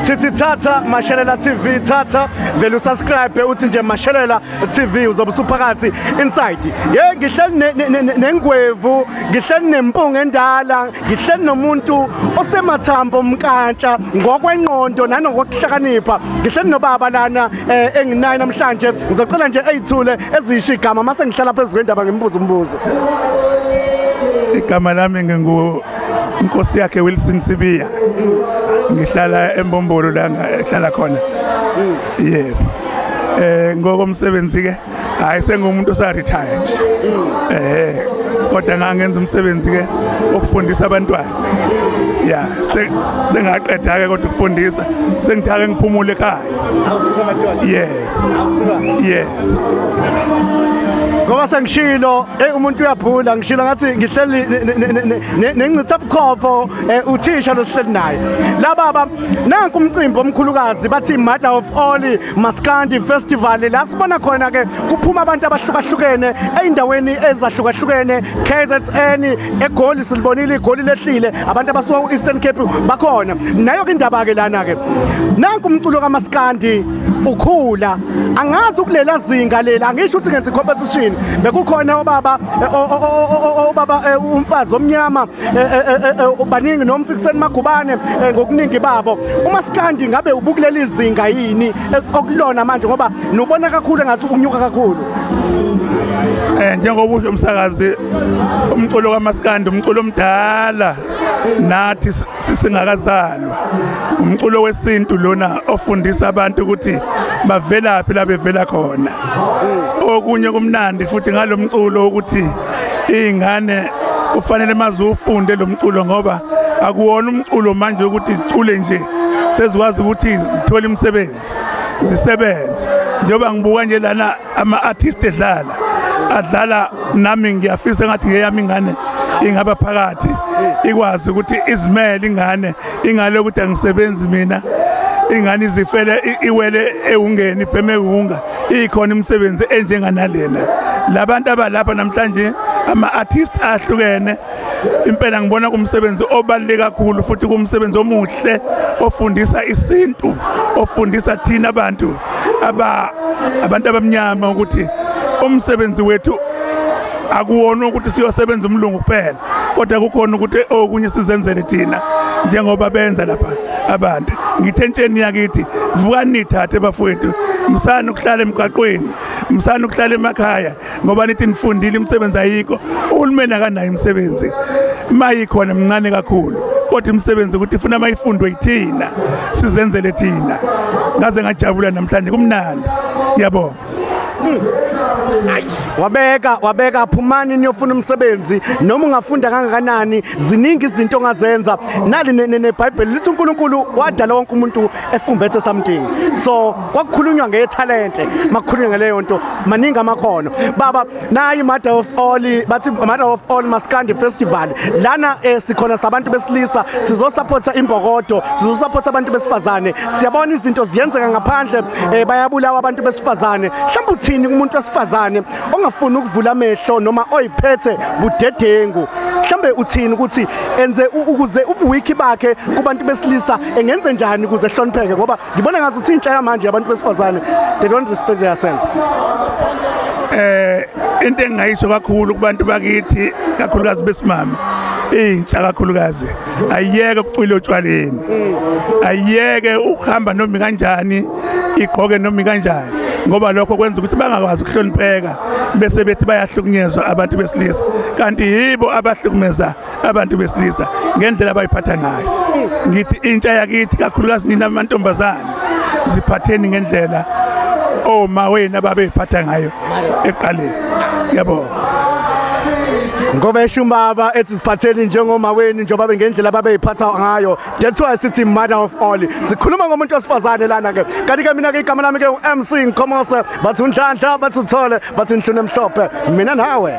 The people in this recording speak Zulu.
Sithi thatha Mashelela TV, thatha vele usubscribe uthi nje Mashelela TV uzobe usuphakathi inside. Ye ngihleli nengwevu, ngihleli nempunga endala, ngihleli nomuntu osemathambo mkantsha ngokwengqondo nanokuhlakanipha. Ngihleli nobaba lana enginayo namhlanje. Ngizocela nje eyithule ezisho igama mase ngihlala phezulu kwendaba ngimbuza umbuzo. Igama lami ngingu Inkosi yakhe Wilson Sibiya. Ngihlala eMbombolo la ngihlala khona. Yebo. Ngokomsebenzi ke hayi sengumuntu osa retire nje. Kodwa ngangenza umsebenzi ke okufundisa abantwana. Yeah, sengaqeda ke kodwa ukufundisa, sengithake ngiphumule ekhaya. Awusuka madoda. Yebo. Awusuka. Yebo. Ngoba sengishilo, hey umuntu uyaphula, ngishilo ngathi ngihleli nengcitha buchopho uthisha losihleli naye. La baba nanku umcimbi omkhulukazi bathi Mother of All Maskandi Festival la sibona khona ke kuphuma abantu abahlukahlukene eindaweni ezahlukahlukene KZN eGoli silibonile iGoli lehlile abantu abasuka ku-Eastern Cape bakhona. Nayo ke indaba ke lana ke nanku umculo kaMaskandi ukhula angazi ukulela zinga lela angisho ukuthi ngenza competition bekukhona obaba obaba umfazi omnyama baningi nomfikiseni Magubane ngokuningi babo. uMaskandi ngabe ubukulela izinga yini okulona manje ngoba nubona kakhulu engathi unyuka kakhulu? Njengoba usho umsakazi, umculo kaMaskandi umculo omdala nathi sisingakazalwa, umculo wesintu lona ofundisa abantu ukuthi bavelaphi la bevela khona. Okunye kumnandi futhi ngalomculo ukuthi izingane kufanele mazufunde lo mculo ngoba akuwona umculo manje ukuthi zicule nje, sezikwazi ukuthi zithole imisebenzi zisebenze. Njengoba ngibuka nje lana ama-artist edlala adlala, nami ngiyafisa ngathi ngeyami ingane ingaba phakathi ikwazi ukuthi izimele ingane, ingale ukuthi angisebenzi mina, ingane izifele iwele ewungeni ibheme iwunga, ikhona imisebenzi enjenganalena. Labantu abalapha namhlanje ama-artist ahlukene impela ngibona kumsebenzi obaluleke kakhulu futhi kumsebenzi omuhle ofundisa isintu, ofundisa thina abantu abantu abamnyama ukuthi umsebenzi wethu akuwona ukuthi siyosebenza umlungu kuphela, kodwa kukhona ukuthi okunye sizenzele thina njengoba benza lapha abantu. Ngithe entsheni yakithi vukani nithathe bafowethu, msana ukuhlala emgwaqweni, msana ukuhlala emakhaya ngoba nithi nifundile imisebenzi ayikho. Uhulumeni akanayo imisebenzi, mayikhona mncane kakhulu, kodwa imisebenzi ukuthi ifuna mayifundwe yithina sizenzele thina. Ngaze ngajabula namhlanje, kumnandi. Ngiyabonga. Wabeka phumani niyofuna umsebenzi noma ungafunda kangakanani, ziningi izinto ongazenza. Nali neBhayibheli lithi uNkulunkulu wadala wonke umuntu efumbethe something, so kwakukhulunywa ngetalente, makukhulunywa ngaleyo nto maningi amakhono. Baba nayi Mother of All, bathi Mother of All Maskandi Festival lana sikhona sabantu besilisa, sizosupporta imbokodo, sizosupporta abantu besifazane. Siyabona izinto ziyenzeka ngaphandle, bayabulawa abantu besifazane. Mhlawumbe uthini kumuntu wesifazane ongafuni ukuvula amehlo noma oyiphethe budedengu? Mhlambe uthini ukuthi enze ukuze ubuwiki bakhe kubantu besilisa, engenze njani ukuze ehlonipheke? Ngoba ngibona ngathi uthi intsha yamanje abantu besifazane they don't respect themselves. Into engingayisho kakhulu kubantu bakithi kakhulukazi besimame, intsha kakhulukazi ayiyeke ukucwila otshwaleni, ayiyeke ukuhamba noma kanjani, igqoke noma kanjani, ngoba lokho kwenza ukuthi bangakwazi ukuhlonipheka bese bethi bayahlukunyezwa abantu besilisa, kanti yibo abahlukumeza abantu besilisa ngendlela abayiphatha ngayo. Ngithi intsha yakithi kakhulukazi nina amantombazane, ziphatheni ngendlela oma wena babeyiphatha ngayo ekuqaleni. Ngiyabonga. Ngoba esho ubaba ethi siphatheni njengoma wenu njengoba bengendlela babeyiphatha ngayo. That's why sithi Mother of All. Sikhuluma ngomuntu wesifazane lana ke. Kanti ke mina ke igama lami ke uMC Nkomose, bathi uNhlanhla, bathi uThole, bathi Nhlune Mhlophe. Mina nawe.